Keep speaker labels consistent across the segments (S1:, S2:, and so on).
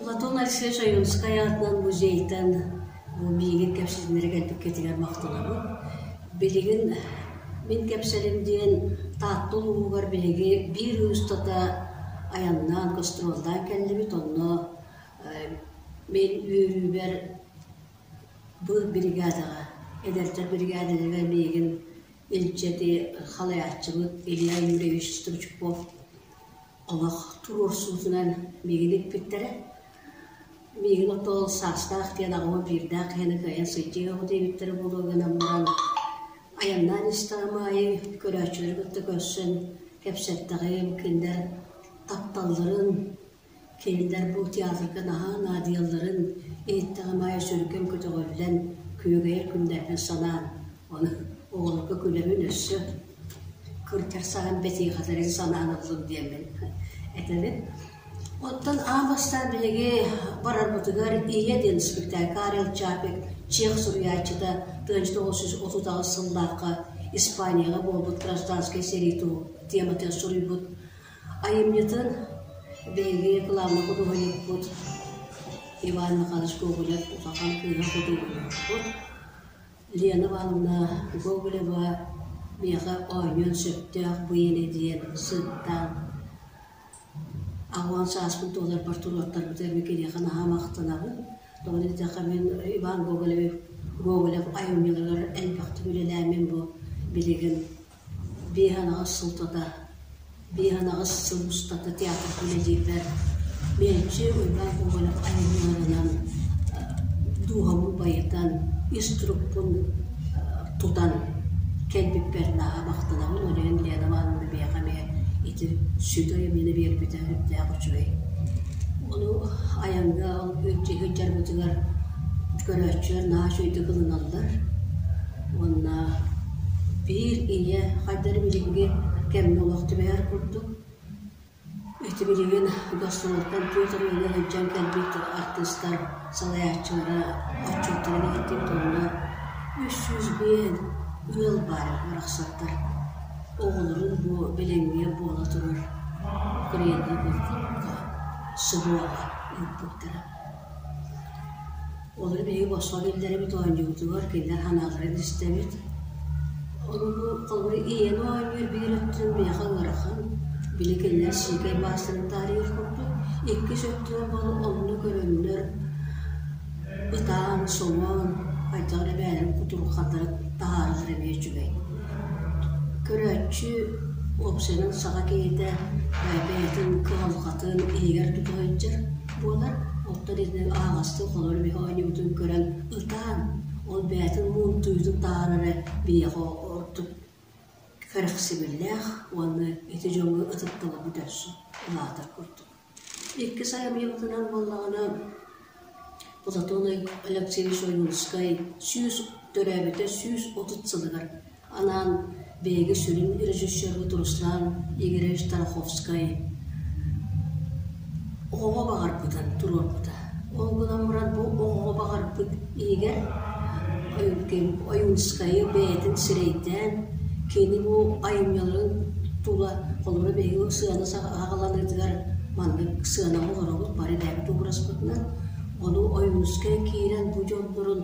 S1: Платон Алексеевич Ойуунускай аатынан музейтан бу миигин кэпсэтиннэрэ кэлбиккитигэр махтанабын. Билигин мин кэпсэлим диэн Таатта улууһугар биһиги биир ый устата айаннаан, гастроллаан кэллибит. Онно мин үөрүүбэр бу бригадаҕа, эдэрдэр биригээдэлэригэр миигин илдьэ ити халайааччыбыт Илья Юрьевич Стручков олох туруорсуутунан миигин иппиттэрэ. Миигин оттон саастаах диэн аҕабын биирдээх киһини кыайан сылдьыа оҕо диэбиттэрэ буолуо гынан баран айаннаан истэҕим аайы көрөөччүлэри кытта көрсөн кэпсэттэҕим, кинилэр тапталларын, Кинилэр бу театрга наһаа наадыйалларын иһиттэҕим аайы сүргэм көтөҕүллэн, күөгэйэр күннэрбин санаан, ону оҕолорго күлэбин өссө кырдьар саҕан бэтиэхэлэрин санаан ыллым диэммин этэбин. Оттон аан бастаан биһиги барарбытыгар Ийэ диэн спектакль Карел Чапек чех суруйааччыта 1938 сыллаахха Испанияҕа буолбут гражданскай сэрии тематын суруйбут Айымньытын биһиги кылаабынай худуоһунньукпут Иван Михайлович Гоголев улахан кыыһа худуоһунньукпут Лена Ивановна Гоголева миэхэ оонньуон сөптөөх бу ийэни диэн сыттаан аҕыан сааспын туоларбар туруортарбытыгар мин киниэхэ наһаа махтанабын. Тоҕо диэтэххэ мин Иван Гоголев Гоголев айымньыларыгар элбэхтик үлэлээммин бу билигин Биэс сыл устата, биэс сыл устата театрга үлэлиирбэр мэлдьи Уйбаан Гоголев айымньыларынан дууһабын байытан, ис турукпун тутан кэлбиппэр наһаа махтанабын. Ол иһин Лена Ивановна миэхэ эмиэ ити сүдү айымньыны биэрбитэ сүрдээх үчүгэй. Ону айаҥҥа ол сылдьарбытыгар көрөөччүлэр наһаа үчүгэйдик ылыналлар уонна Биир ийэ хайдах эрэ билиҥҥи кэмҥэ олох түбэһэр курдук. Ити билигин гастролтан Петр Ильин сылдьан кэлбит артыыстар салайааччылара отчуоттарын иһиттибит уонна 305 ыал баар барахсаттар оҕолорун бу билиҥҥи буола турар Украина курдукка СВО-ҕа ыыппыттара. Олору биһиги босхо биллэрэбит оонньуубутугар кинилэр санааларын истэбит. Ону бу холобур ийэни оонньуур биир өттүн миэхэ ыарахан, били кинилэр сиикэй баастарын таарыйар курдук, иккис өттүнэн буолан онно көрөннөр ытаан, соҥоон, хайдах эрэ бэйэлэрин кутурҕаннарын таһаараллар эмиэ үчүгэй. Көрөөччү уопсайынан саха киһитэ бэйэтин кыһалҕатын иһигэр тута сылдьар буолар. Оттон итинэн аһаҕастык холобур биһи оонньуубутун көрөн ытаан, ол бэйэтин муунтуйутун таһаарара биһиэхэ ордук кэрэхсэбиллээх уонна ити дьоҥҥо ытыктабылбыт өссө улаатар курдук. Иккис айымньыбытынан буоллаҕына Платон Алексеевич Ойуунускай төрөөбүтэ 130 сылыгар анаан биһиги сүрүн режиссербут Руслан Игоревич Тараховскай оҕоҕо баҕарбытын туруорбута. Ол гынан баран бу оҕоҕо баҕарбыт иһигэр Ойуунскайы бэйэтин сирэйдээн кини бу айымньыларын тула холобура биһиги сыана саҕаланыытыгар маннык сыанаҕа олоробут бары бэйэбит уобараспытынан ону Ойуунускай киирэн бу дьоннорун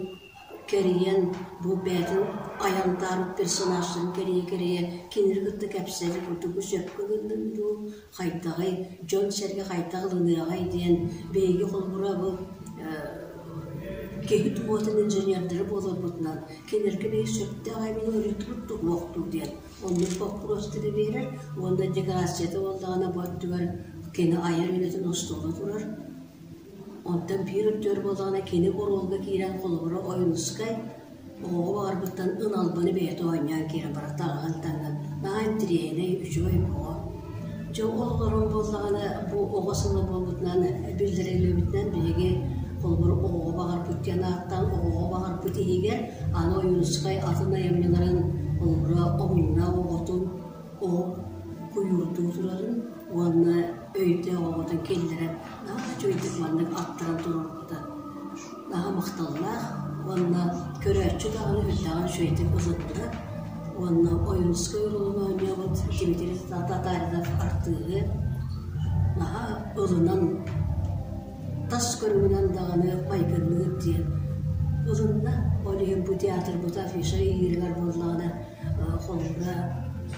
S1: кэрийэн бу бэйэтин айантаарбыт персонажтарын кэрийэ-кэрийэ кинилэри кытта кэпсэтэ курдук сөпкө гынным дуу хайдаҕый дьон-сэргэ хайдах ылыныаҕай диэн биһиги холобура бу киһи туһуотун инженердэрэ буоларбытынан кинилэргэ биһиги сөптөөх эбии өрүтүбүт туһуохтуу диэн оннук боппуруостары биэрэр уонна декорацията буоллаҕына бу өттүгэр кини айар үлэтин остуола турар. Онтон биир өттүгэр буоллаҕына кини оруолга киирэн холобура Ойуунускай оҕоҕо баҕарбыттан ын албаны бэйэтэ оонньоон киирэн барар таҥаһын таҥнан наһаа интэриэһинэй үчүгэй оҕо. Дьэ ол олорон буоллаҕына бу оҕо сыла буолбутунан биллэриллибитинэн биһиги холобур оҕоҕо баҕарбыт диэн ааттаан оҕоҕо баҕарбыт иһигэр аны Ойуунускай атын айымньыларын холобура омуннаах оҕотун оҕо куйуурдуу турарын уонна өйдөөх оҕотун киллэрэн наһаа үчүгэйдик маннык аттаран туруорбута наһаа махталлаах уонна көрөөччү даҕаны үрдээҕин үчүгэйдик ылынна уонна Ойуунускай оруолун оонньообут Дмитрий Татаринов артыыһы наһаа ылынан. тас көрүҥүнэн даҕаны майгынныыр диэн ылынна. Ол иһин бу театрбыт афиша иһииригэр буоллаҕына, холобура,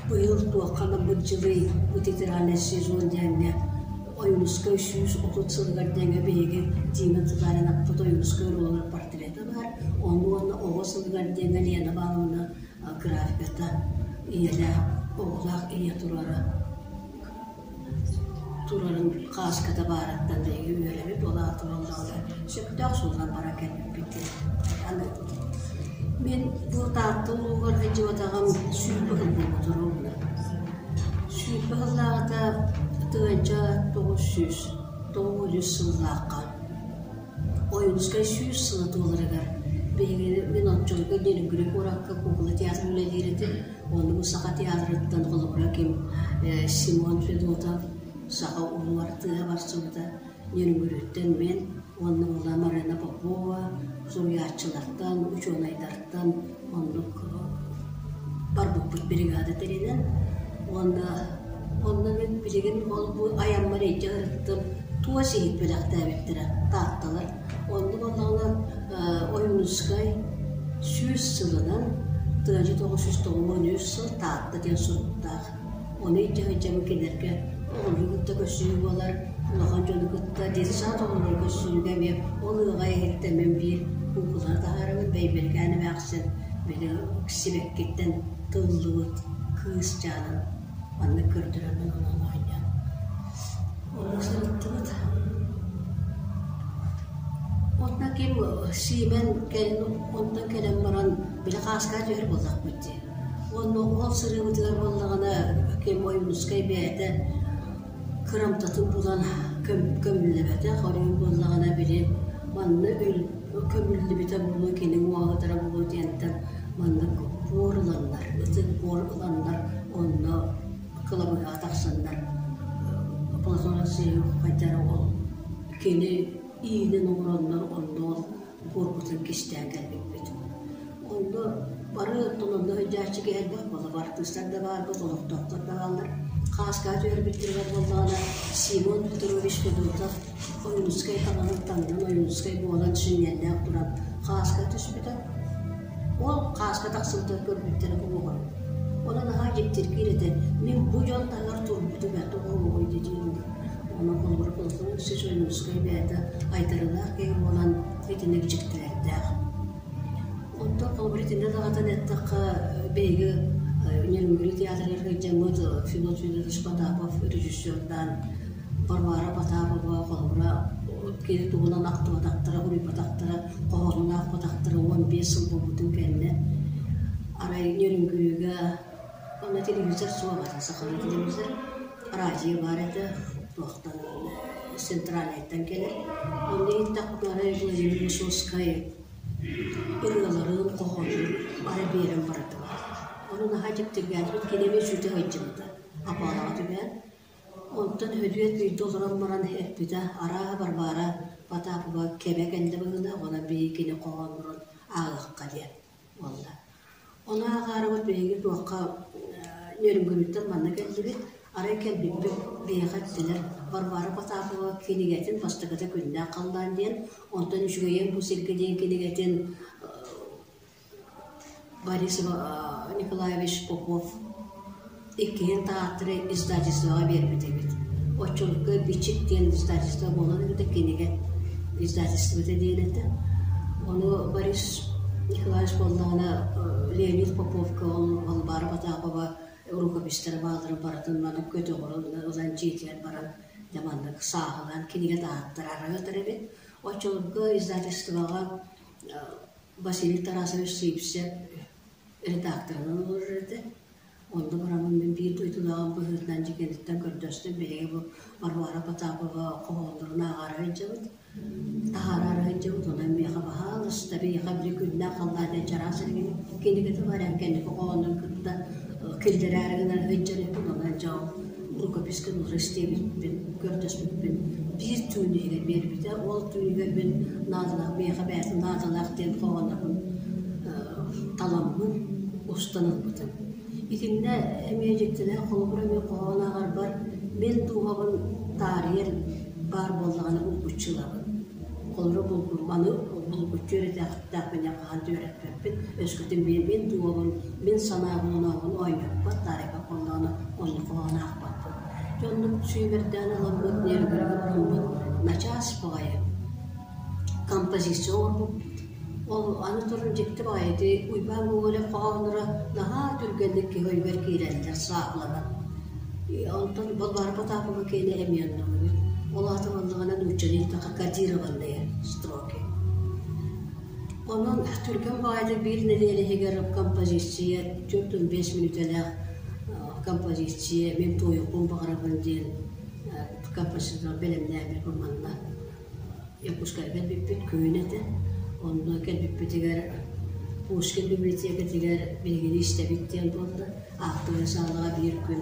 S1: быйыл туохха анаммыт дьылый бу театральный сезон диэҥҥэ Ойуунускай 130 сылыгар дэҥҥэ биһиги Дима Татаринаппыт Ойуунускай оруолугар портрета баар. Ону уонна оҕо сылыгар диэҥҥэ Лена Павловна графиката ийэлээх, оҕолоох ийэ турара турарын хааската баарыттан биһиги үөрэбит, ол аата буоллаҕына сөптөөх суолунан баран кэлбиппит диэн саныыбыт. Мин бу Таатта улууһугар сылдьыбатаҕым 20 сыл буолбут оруобуна. 20 сыллааҕыта 1993 сыллаахха Ойуунускай 100 сыла туоларыгар биһиги мин оччолорго Нерюнгри куоракка куукула театр үлэлиир этим. Онно бу Саха театрыттан холобура ким Симон Федотов саха улуу артыыһа барсыбыта. Нерюнгриттэн мин уонна була Марина Попова суруйааччылартан, учуонайдартан оннук барбыппыт бригада тэринэн. Уонна онно мин билигин ол бу айаммар илдьэ сырыттым туос иһит бэлэхтээбиттэрэ Таатталар. Онно буоллаҕына Ойуунускай 100 сылынан 1993 сыл Таатта диэн суруктаах. Ону илдьэ сылдьабын кинилэргэ оҕолору кытта көрсүһүү буолар, улахан дьону кытта детсад оҕолорун көрсүһүүгэ эмиэ ол ыаҕа иһиттэн мин биир куукуланы таһаарабын Бэйбэрикээн эмээхсин били сибэккиттэн тыллыбыт кыысчаанын маннык көрдөрөммүн онон оонньоон оннук сырыттыбыт. Онно ким Сиимэн кэлин онтон кэлэн баран били хааскаа түһэр буоллахпыт дии. Уонна ол сырыыбытыгар буоллаҕына ким Ойуунускай бэйэтэ кырамтатын булан көмүллэбэтэх, оройун буоллаҕына били манна көмүллүбүтэ буолуо, кини уоһутара буолуо диэнтэн маннык буор ыланнар, ытык буор ыланнар онно кылабыыһаҕа тахсаннар Платон Алексеев хайдах эрэ ол кини иинин оҥороннор онно ол буорбутун кистээн кэлбиппит. Онно бары онно сылдьааччы киһи элбэх буолла, артыыстар да баарбыт, олохтоохтор да бааллар. Хааскаҕа түһэрбиттэригэр буоллаҕына Симон Петрович Федотов Ойуунускай таҥаһын таҥнан Ойуунускай буолан шиньэллээх туран хааска түспүтэ. Ол хааска тахсыбыта көрбүттэрэ куһаҕан. Онон наһаа дьиктиргиир этэ. Мин бу дьон таһыгар турбутум ээ, тоҕо оһоҕой диэн. Онон холобура Платон Алексеевич Ойуунускай бэйэтэ айдарыылаах киһи буолан итинник дьиктилэрдээх. Онтон холобура итиннэ даҕатан эттэххэ, биһиги Нерюнгри театрыгар сылдьаммыт Федот Федорович Потапов режиссердаан Варвара Потапова холобура кини туһунан ахтыбатахтара, уруйбатахтара, хоһоонун аахпатахтара 15 сыл буолбутун кэннэ арай Нерюнгрига онно телевизор суох этэ, сахалыы телевизор, радио баар этэ, туохтан центральнайтан кэлэр. Онно иһиттэхпитинэ арай Владимир Высоцкай ырыаларын, хоһоонун арай биэрэн бардылар. Ону наһаа дьиктиргээтибит, кини эмиэ сүтэ сылдьыбыта, Апаалаҕа түбэһэн. Онтон Һөдүөт биирдэ олорон баран эппитэ, арааһа Варвара Потапова кэмэ кэллэ быһыылаах, онон биһиги кини хоһооннорун ааҕыахха диэн буолла. Ону ааҕаарыбыт биһиги туохха Нерюнгриттэн манна кэллибит, арай кэлбиппит биһиэхэ эттилэр Варвара Потапова кинигэтин бастакыта «Күннээх халлаан» диэн, онтон «Үчүгэйиэм бу сиргэ» диэн кинигэтин Борис Николаевич Попов иккиһин таһааттары издательствоҕа биэрбит эбит. Оччолорго «Бичик» диэн издательство буолан эбитэ, кинигэ издательствота диэн этэ. Ону Борис Николаевич буоллаҕына Леонид Поповка ол Балбаара Потапова рукописьтара баалларын барытын маннык көтөҕөрүн ылан дьиэтигэр баран дьэ маннык сааһылаан кинигэ таһааттарара ыытар эбит. Оччолорго издательствоҕа Василий Тарасович Сивцев редакторынан олорор этэ. Онно бараммын мин биир дойдулааҕым быһыытынан дьиҥэриттэн көрдөстүм, биһиги бу Варвара Потапова хоһооннорун ааҕаары сылдьабыт, таһаараары сылдьабыт, онон миэхэ баһаалыста, биһиэхэ били күннээх халлаан диэн чараас эргин кинигэтэ бар эн кэнники хоһооннорун кытта киллэрээри гынан сылдьар этим, онон дьэ ол рукописка ылар истиэбиппин, көрдөспүппүн биир түүн иһигэр биэрбитэ. Ол түүнүгэр мин наадалаах, миэхэ бэйэтин наадалаах диэн хоһооннорбун таламмын устан ылбытым. Итиннэ эмиэ дьиктилээх холобур эмиэ хоһоон ааҕарбар мин дууһабын таарыйар баар буоллаҕына булгуччу ылабын. Холобура, булгурманы булгуччу үөрэтиэхтээхпин диэн хаһан да үөрэппэппин. Өскөтүн мин дуолун, мин санаабын онообун оонньоппот, таарыйбат буоллаҕына, оннук хоһоон аахпаппын. Дьэ оннук сүүмэрдээн ыламмыт, ньиэрбэлэргэ бараммыт начаас баҕайы композиция оҥорбуппут. Ол аны туран дьикти баҕайы ити Уйбаан Гоголев хоһоонноро наһаа түргэнник киһи өйүгэр киирэллэр, сааһыланан. Онтон Балбаара Потапова киэнэ эмиэ оннук эбит. Ол аата буоллаҕына нууччалыы эттэххэ кодированные строки. Онон түргэн баҕайытык биир нэдиэлэ иһигэр композиция 45 мүнүүтэлээх композиция мин туойуохпун баҕарабын диэн композитор бэлэмнээбит манна Якутскайга кэлбиппит күһүн этэ. Онно кэлбиппитигэр Пушкин библиотекатыгар биһигини истэбит диэн буолла. Аахтыбыт саалаҕа биир күн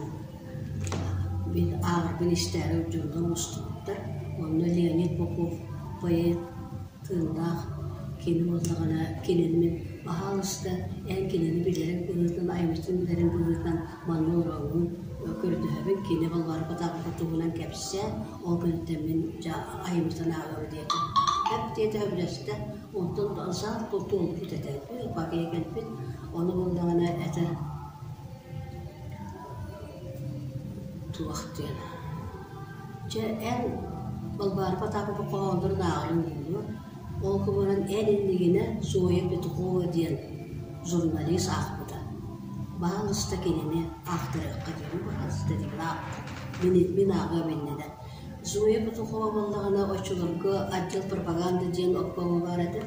S1: мин ааҕарбын истээри дьоннор мустубуттар. Онно Леонид Попов поэт тыыннаах кини буоллаҕына кинини мин баһаалыста эн кинини билэриҥ быһыытынан айымньытын билэриҥ быһыытынан манна олороҥҥун көрдөһөбүн кини Балбаара Потапова туһунан кэпсээ Ол кэнниттэн мин дьэ айымньытын ааҕыам диэтим. Эп диэтэ сөбүлэстэ. Онтон саат туолбут этэ. Пакыйа кэлбит. Ону буллаҕына этэр туох диэн. Чэ эн Балбаара Потапова хоһооннорун ааҕарыҥ буолуо. Ол кыбаран эн иннигинэ Зоя Петухова диэн журналист аахпыта. Баһаалыста кинини аахтарыахха диэн баһаалыста диэн аахта. Мин, мин ааҕыам иннинэ. Зоя Петухова буоллаҕына оччолорго отдел пропаганды диэн обкома баар этэ.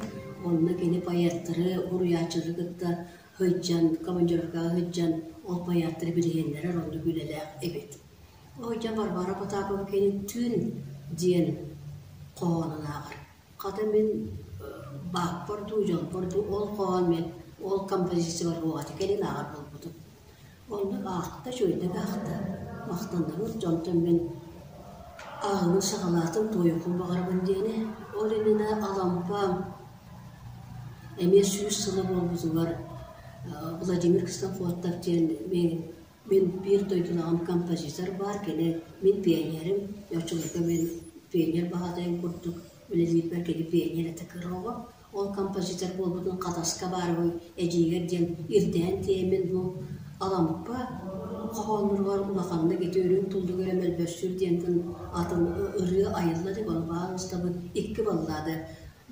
S1: Онно кини поэттары, уруйааччылары кытта сылдьан, командировкаҕа сылдьан ол поэттары билиһиннэрэр оннук үлэлээх эбит. Ол дьэ Варвара Потапова кини Түүн диэн хоһоонун ааҕар. Хата мин бааппар дуу, дьолбор дуу ол хоһоон мин ол композициябар буоҕата кэлин ааҕар буолбутум. Оннук аахта, үчүгэйдик аахта. Махтанныбыт дьонтон мин ааҕыыны саҕалаатым, туойуохпун баҕарабын диэни. Ол иннинэ Алампа эмиэ 100 сыла буолбутугар Владимир Ксенофонтов диэн мин Мин биир дойдулааҕым композитор баар, кини мин пионерым, оччолорго мин пионер баҕатайым курдук үлэлиирбэр кини пионер этэ кыра оҕо. Ол композитор буолбутун Хатаска баарбын эдьиийгэр диэн ирдээн тиийэммин бу Алампа хоһоонноругар улаханнык ити үрүҥ туллук эрэ мөлбөссүүр диэнтэн атын ырыа айылла илик, ону баалыстабын икки баллада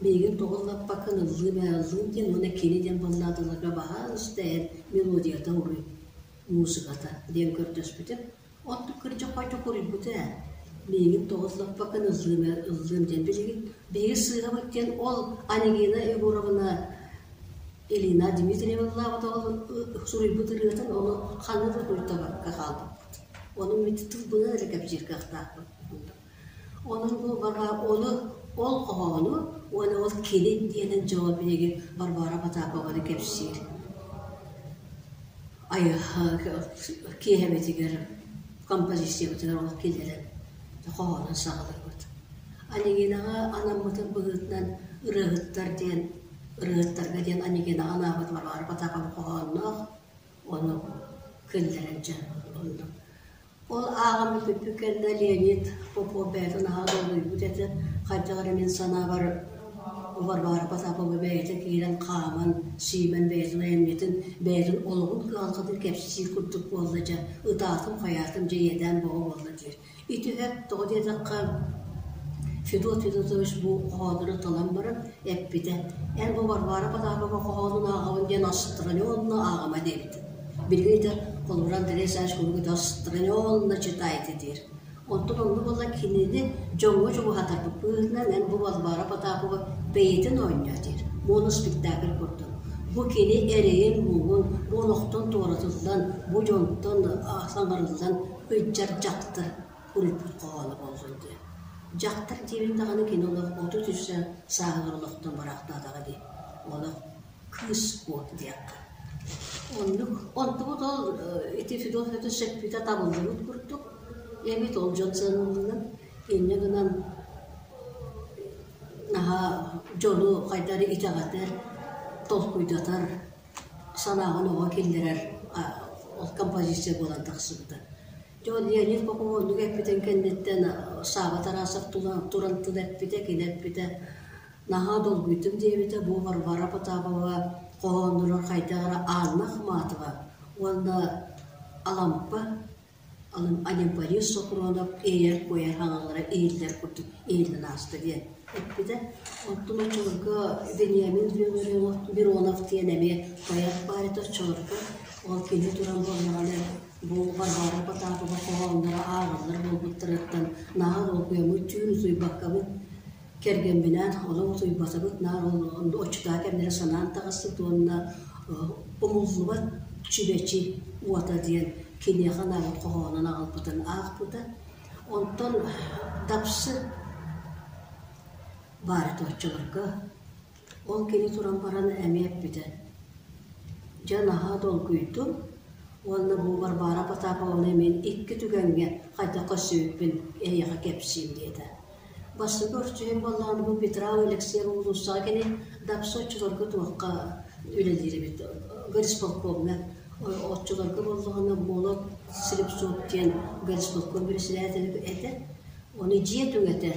S1: миигин тоҕо ыллаппаккын ыллыым ээ ыллыым диэн уонна кини диэн балладаларга баһаалыста эн мелодията уруй музыката диэн көрдөспүтүм. Оттон кырдьык-хордьук уруйбута ээ. Миигин тоҕо ыллаппаккын ыллыым ээ ыллыым диэн билигин биһиги сыыһабыт диэн ол Анегина Егоровна Элина Дмитриева ыллаабыт ол суруйбут ырыатын ону ханна да суруйтарбакка хаалбыппыт. Ону мин тылбынан эрэ кэпсиир кыахтаахпын. Онон бу Варвара ону ол хоһоону уонна ол кини диэнин дьоҕо биһиги Варвара Потапованы кэпсиир киэһэбитигэр композициябытыгар ол киллэрэн хоһоонун саҕалыыбыт. Анегинаҕа анаммытын быһыытынан ырыаһыттар диэн ырыаһыттарга диэн Анегинаҕа анаабыт Варвара Потапова хоһоонноох ону киллэрэн дьэ оннук Ол ааҕан бүппүппүт кэннэ Леонид Попов бэйэтин наһаа долгуйбут этэ. Хайдах эрэ мин санаабар Варвара Потапова бэйэтэ киирэн хааман, сиимэн бэйэтин айымньытын, бэйэтин олоҕун кыһалҕатын кэпсиир курдук буолла дьэ, ытаатым, хайаатым, дьэ иэдээн бөҕө буолла диир. Ити үһэ тоҕо диэтэххэ Федот Федотович бу хоһооннору талан баран эппитэ: «Эн бу Варвара Потапова хоһоонун ааҕабын диэн астранённо ааҕыма» диэбит. Билигин ити холобура Андрей Александрович куруук ити астранённо читайте диир. Онтон онно буолла кинини дьоҥҥо чугаһатарбыт быһыытынан эн бу Варвара Потапова бэйэтин оонньоо диир. Моноспектакль курдук. Бу кини эрэйин-муҥун, бу олохтон туоратыллан, бу дьонтон саҥарыллан ыйдьар дьахтар уруйбут хоһооно буоллун диэн. Дьахтар диэбит даҕаны кини олох 33 сааһыгар олохтон бараахтаатаҕа дии. Олох кыыс уот диэххэ. Оннук онтубут ол ити Федот Федотович сөппүтэ табыллыбыт курдук. Эбит ол дьон сыаналыынан инньэ гынан наһаа дьону хайдах эрэ итэҕэтэр, толкуйдатар, санааҕын оҕо киллэрэр ол композиция буолан тахсыбыта. Дьэ ол Леонид Попов оннук эппитин кэнниттэн Сааба Тарасов туран тыл эппитэ, кини эппитэ. Наһаа долгуйдум диэбитэ бу Варвара Потапова хоһоонноругар хайдах эрэ Анна Ахматова уонна Алампа Анемподист Софронов иэйэр-куойар хаҥалара иһиллэр курдук иһиллэн ааста диэн эппитэ. Оттон оччолорго Вениамин Миронов диэн эмиэ поэт баар этэ оччолорго. Ол кини туран буоллаҕына бу Варвара Потапова хоһоонноро ааҕыллар буолбуттарыттан наһаа долгуйаммыт түүн утуйбаккабыт кэргэмминээн олох утуйбатыбыт наар ол оччотооҕу кэмнэри санаан таҕыстыбыт уонна умуллубат чүмэчи уота диэн киниэхэ анаабыт хоһоонун аҕалбытын аахпыта. Онтон Дапсы баар этэ оччолорго. Ол кини туран баран эмиэ эппитэ: «Дьэ, наһаа долгуйдум уонна бу Варвара Потапованы мин икки түгэҥҥэ хайдах көрсүбүппүн эһиэхэ кэпсиим» диэтэ. Бастакы көрсүһүүм буоллаҕына бу Петра Алексеева уулуссаҕа кини Дапсы оччолорго туохха үлэлиир эбит горисполкомҥа оччолорго буоллаҕына Молот Слепцов диэн горисполком председателэ этэ. Ону дьиэ түҥэтэр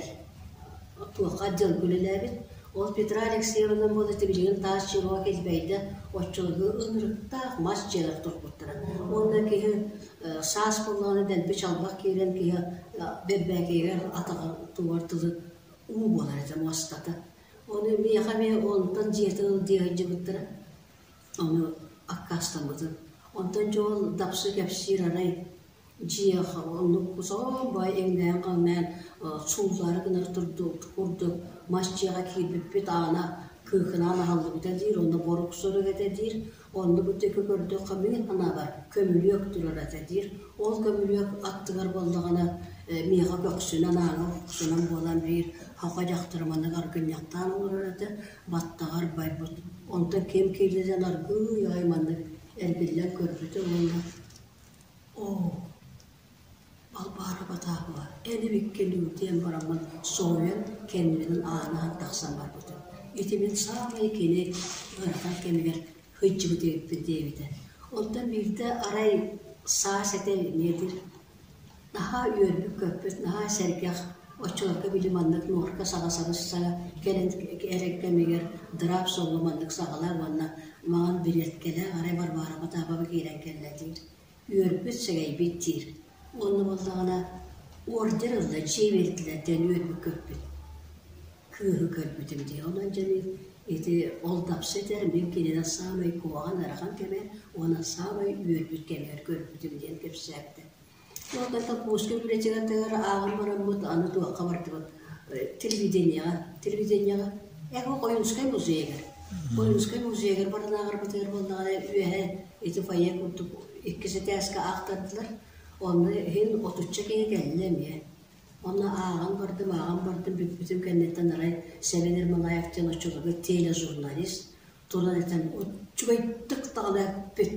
S1: туохха отделга үлэлээбит. Ол Петра Алексеевна буола билигин таас дьиэҕэ кэлбэйдэ оччолорго ынырыктаах мас дьиэлэр турбуттара. Уонна киһи саас буоллаҕына дэлби чалбах киирэн киһи бэрбээкэйигэр атаҕар тугар тылы уу буолар этэ муостата. Ону миэхэ эмиэ онтон дьиэтин ыл дии сылдьыбыттара. Ону аккаастаммытым. Онтон дьэ ол дапсы кэпсиир арай дьиэ оннук кусоон-бай иҥнээн-хаҥнаан сууллаары гынар курдук мас дьиэҕэ киирбиппит аана кыыкынаан аһыллыбыта диир, онно борук сорук этэ диир, онно бу диэки көрдөххө мин санаабар көмүлүөк турар этэ диир. Ол көмүлүөк аттыгар буоллаҕына миэхэ көхсүнэн ааҥҥа көхсүнэн буолан биир саха дьахтара маннык аргынньахтаан олорор этэ, баттаҕар байбыт. Онтон ким киирдэ аргыый аҕай маннык эргиллэн көрбүтэ уонна Оо, Балбаара Батаапова эн эбиккин дуу диэн бараммын соһуйан кэннибинэн аанаан тахсан барбытым. Ити мин саамай кини ыарахан кэмигэр сылдьыбыт эбиппин диэбитэ. Онтон биирдэ арай саас этэ эмиэ диир наһаа үөрбүт-көппүт, наһаа сэргэх, оччолорго били маннык нуорка саҕа сабыс-саҥа кэлин эрэ кэмигэр дыраап соллу маннык саҕалаа уонна маҥан билиэткэлээх арай Варвара Потапова киирэн кэллэ диир. Үөрбүт, сэгэйбит диир. Уонна буоллаҕына ордер ылла, дьиэ биэрдилэр диэн үөрбүт-көппүт. Кыыһы көрбүтүм дии. Онон дьэ ити ол дапсы этэр мин кинини саамай куһаҕан ыарахан кэмэ уонна саамай үөрбүт кэмигэр көрбүтүм диэн кэпсээбитэ. Ол это Пушкин библиотекатыгар ааҕан бараммыт аны туохха бардыбыт телевидениеҕа телевидениеҕа эго Ойуунскай музейыгар Ойуунскай музейыгар баран ааҕарбытыгар буоллаҕына үөһэ ити фойе курдук иккис этээскэ аахтардылар онно иһин отучча киһи кэллэ эмиэ онно ааҕан бардым ааҕан бардым бүппүтүм кэнниттэн арай Сэмэн Ермолаев диэн оччолорго тележурналист туран этэн үчүгэйдик даҕаны эппит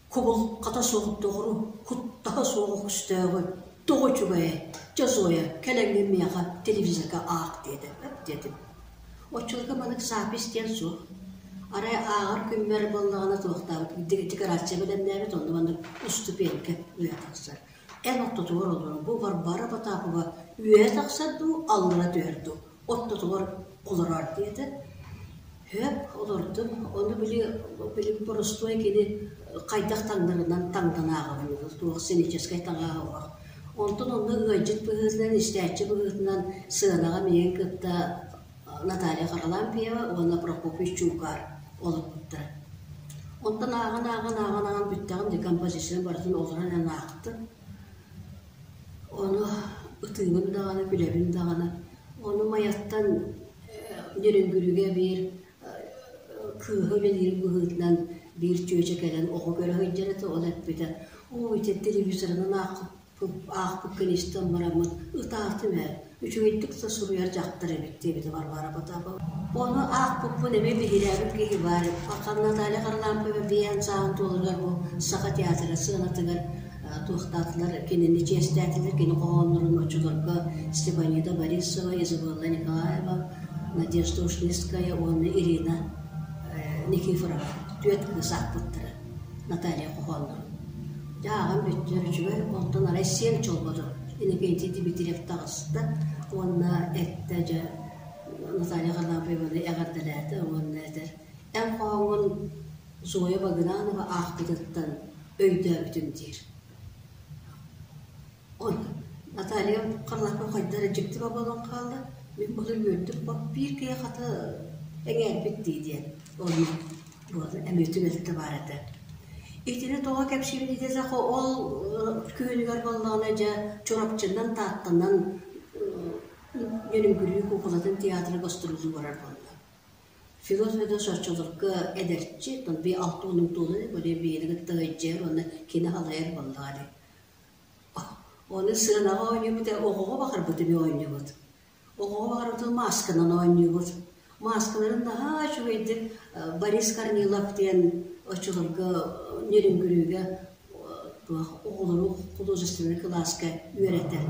S1: Кубулҕата суох доҕору, куттаһа суох өстөөҕү тоҕо үчүгэйэй, дьэ Зоя, кэлэҥҥин миэхэ телевизорга аах диэтэ, эп диэтим. Оччолорго маннык запись диэн суох. Арай ааҕар күммэр буоллаҕына туохтаабыт декорация бэлэмнээбит, онно маннык уступиэнкэ үөһэ тахсар. Эн ортотугар олорон бу Варвара Потапова үөһэ тахсар дуу, аллара түһэр дуу, ортотугар олороор диэтэ. Сөп, олордум. Ону били, били боростуой кини хайдах таҥнарынан таҥнан ааҕабын, туох сценическэй таҥаһа суох. Онтон онно ыалдьыт быһыытынан, истээччи быһыытынан сыанаҕа миигин кытта Наталья Харлампьева уонна Прокопий Чуукаар олорбуттара. Онтон ааҕан-ааҕан ааҕан-ааҕан бүттэҕим дии композицияны барытын олорон эрэн аахтым. Ону ытыыбын даҕаны, күлэбин даҕаны. Ону Майаттан Нөрүҥгүрүгэ биир кыыһы үлэлиир быһыытынан биир чүөчэ кэлэн оҕо көрө сылдьар этэ, ол эппитэ, оо ити телевизорынан аахпыккын истэн бараммын ытаатым ээ, үчүгэйдик да суруйар дьахтар эбит диэбитэ Варвара Потапова. Ону аахпыппын эмиэ биһирээбит киһи баар. Наталья Харлампьева биээн сааһын туоларыгар бу Саха театра сыанатыгар туохтаатылар, кинини чиэстээтилэр, кини хоһооннорун оччолорго Степанида Борисова, Изабелла Николаева, Надежда Ушницкая уонна Ирина Никифорова түөрт кыыс аахпыттара Наталья хоһооннорун. Дьэ ааҕан бүттүлэр үчүгэй, онтон арай сиэн чолбодо Иннокентий Дмитриев таҕыста уонна эттэ дьэ Наталья Харлампьевна. Харлампьеваны эҕэрдэлээтэ уонна этэр: «Эн хоһооҥҥун Зоя Багынанова аахпытыттан өйдөөбүтүм» диир. Онно Наталья Харлампьева хайдах эрэ дьикти буолан хаалла. Мин былыр үөрдүм, биир киһи хата эҥээрбит дии диэн. Онно буолан эмиэ түбэлтэ баар этэ. Итини тоҕо кэпсиибин диэтэххэ, ол күһүнүгэр буоллаҕына дьэ Чурапчынан, Тааттанан Нөрүҥгүрүү куукулатын театра гастроллуу барар буолла. Федот Федорович оччолорго эдэрчи, би 60 туолан били биэни кытта ыйдьыйар уонна кини халайар буоллаҕа дии. Ону сыанаҕа оонньуубут, оҕоҕо баҕарбыт эмиэ оонньуубут. Оҕоҕо баҕарбытын маасканан оонньуубут. Мааскаларын наһаа үчүгэйдик Борис Корнилов диэн оччолорго Нерюнгрүүгэ туох оҕолору художественнай кылааска үөрэтэр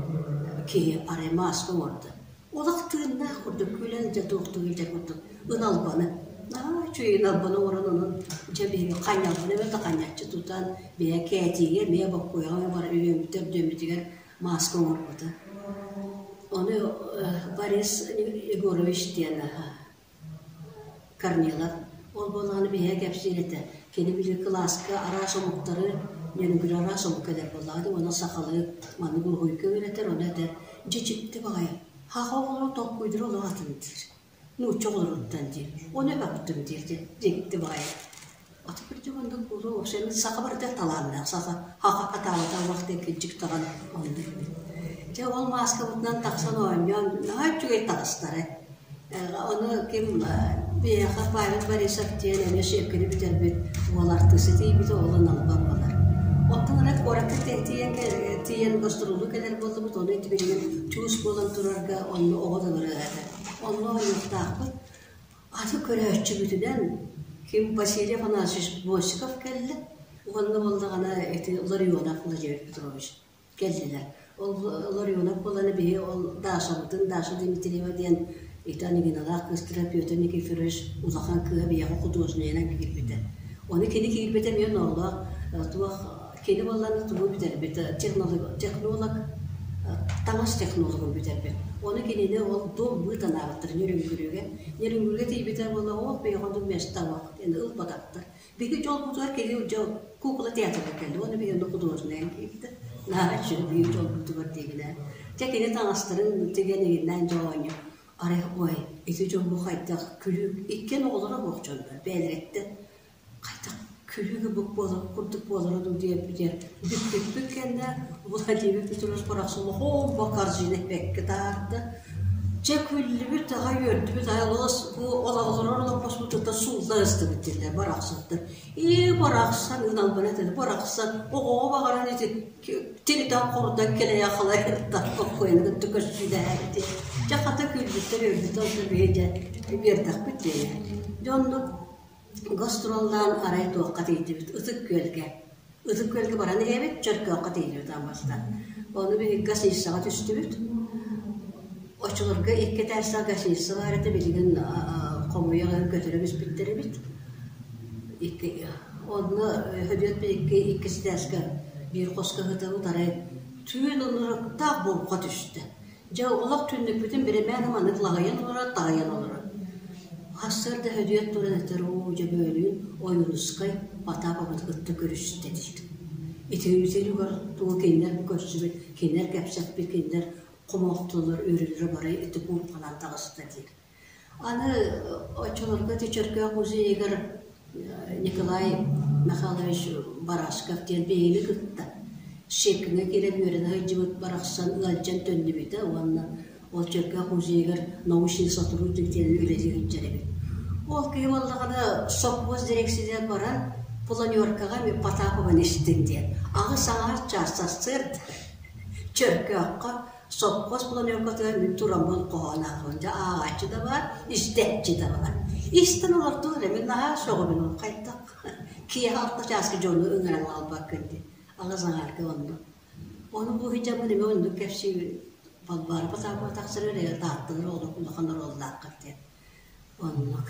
S1: киһи арай мааска оҥордо. Олох тыыннаах курдук күлэн дьэ туохтуу илдьэр курдук ыналбаны наһаа үчүгэй ыналбаны оҥорон онон дьэ биһиги ханньалбаны эбэтэр ханньаччы тутан бэйэ Кээтиигэ эмиэ Боккуойаҕа бары үөммүт төрдүөммүтүгэр мааска оҥорбута. Ону Борис Егорович диэн Корнилов ол буоллаҕына биһиэхэ кэпсиир этэ. Кини били кылааска араас омуктары, нөрүгүрү араас омук кэлэр буоллаҕа дии, уонна сахалыы маннык уруһуйга үөрэтэр, ону этэр, дьэ дьикти баҕайы, саха оҕолоро толкуйдара олох атын диир, нуучча оҕолоруттан диир, ону эбэхтим диир дьэ дьикти баҕайы. Аты кырдьык оннук буолуо, вообще саха барыта талааннаах, саха хаха хатаабата олох диэн кырдьык даҕаны оннук эбит. Дьэ ол мааскабытынан тахсан оонньоон наһаа үчүгэй таҕыстара. Ону ким биһиэхэ Павел Борисов диэн эмиэ сиэккэни бүтэрбит уол артыысы тиийбитэ, ол аналбар буолар. Оттон ырыт куоракка тиийэн тиийэн гастроллуу кэлэр буоллубут, ону ити билигин чуус буолан турарга онно оҕо да ырыа этэ. Онно оонньуохтаахпыт. Аты көрөөччүбүтүнэн ким Василий Афанасьевич Босиков кэллэ уонна буоллаҕына ити Ларионов Владимир Петрович кэллилэр. Ол Ларионов буолан биһи ол Дашабытын, Даша Дмитриева диэн ити Анегиналаах кыыстара Петр Никифорович улахан кыыһа биһиэхэ художнайынан киирбитэ. Ону кини киирбитэ эмиэ ноолоох туох Кини буоллаҕына тугу бүтэрбит технолог таҥас технологын бүтэрбит. Ону кинини ол дом быытанаабыттар Нерюнгрүүгэ. Нерюнгрүүгэ тиийбитэ буолла ол бэйэҕэ место суох диэн ылбатахтар. Биһиги дьолбутугар кини дьол кукла театрга кэлли. Ону биһиги онно художественнайын киирбитэ. Наһаа үчүгэй биһиги дьолбутугар диигинэ. Дьэ кини таҥастарын тигэн иҥиннээн дьэ оонньуу. Арай ой ити дьон бу хайдах күлүү иккиэн оҕолоро суох дьоннор бэйэлэриттэн хайдах күлүүгэ бук буолар курдук буолара дуу диэбитигэр бүппүппүт кэннэ Владимир Петрович барахсан хомбо корзина эппэккэ таһаарда. Дьэ күллүбүт аҕай үөрдүбүт аҕай олус бу олорор олоппоспутуттан суулла ыстыбыт дииллэр барахсаттар. Ии барахсан ыналбын этэ барахсан оҕоҕо баҕаран ити тиритэн хорутан кэлэйэ халайыттан боккуйаны кытта көрсүүлэһээбити. Дьэ хата күлбүттэр үөрбүттэр онтон биһи дьэ үөрдэхпит диэйэ. Дьэ оннук Гастроллаан арай туохха тиийдибит Ытык Күөлгэ. Ытык Күөлгэ баран иһэбит, Чөркөөххө тиийдибит аан бастаан. Ону биһиги гостиницаҕа түстүбүт. Оччолорго икки этээстээх гостиница баар этэ, билигин хомуйа көтөрө түспүттэр эбит. Икки онно Хөдүөт икки иккис этээскэ биир хоско сытабыт, арай түүн ынырыктаах буурҕа түстэ. Дьэ, олох түннүкпүтүн биримээн маннык лаһыйан олорор, таһыйан олорор. Сарсыарда Хөдүөт туран этэр, оо, дьэ бөөлүүн Ойуунускай Потаповы кытта көрүстэ диир. Итиибитигэр тугу кинилэр көрсүбүт, кинилэр кэпсэппит, кинилэр хомолтолор, үөрүүлэрэ бары ити куурканан таҕыста диир. Аны оччолорго ити Чөркөөх музейыгар Николай Михайлович Барашков диэн биһигини кытта Щепкиҥҥэ киирэн үөрэнэ сылдьыбыт барахсан ыалдьан төннүбүтэ уонна ол Чөркөөх музейыгар научный сотрудник диэн үлэлии сылдьар эбит. Ол киһи буоллаҕына сопхуос дирекциятыгар баран планеркаҕа Потапованы истиҥ диэн аҕыс аҥаар чаас сарсыарда Чөркөөххө Сопхуос планеркатыгар мин тураммын хоһоон ааҕабын. Дьэ ааҕааччы да баар, истээччи да баар. Истэн олордулар ээ, мин наһаа сөҕөбүн ол хайдах киэһэ алта чааска дьону ыҥыран аҕалбаккын дии. Аҕыс аҥаарга онно. Ону бу сылдьаммын эмиэ оннук кэпсиибин. Балбаара Потапова тахсар эрэ таатталар олох улахан оруоллааххыт диэн. Оннук.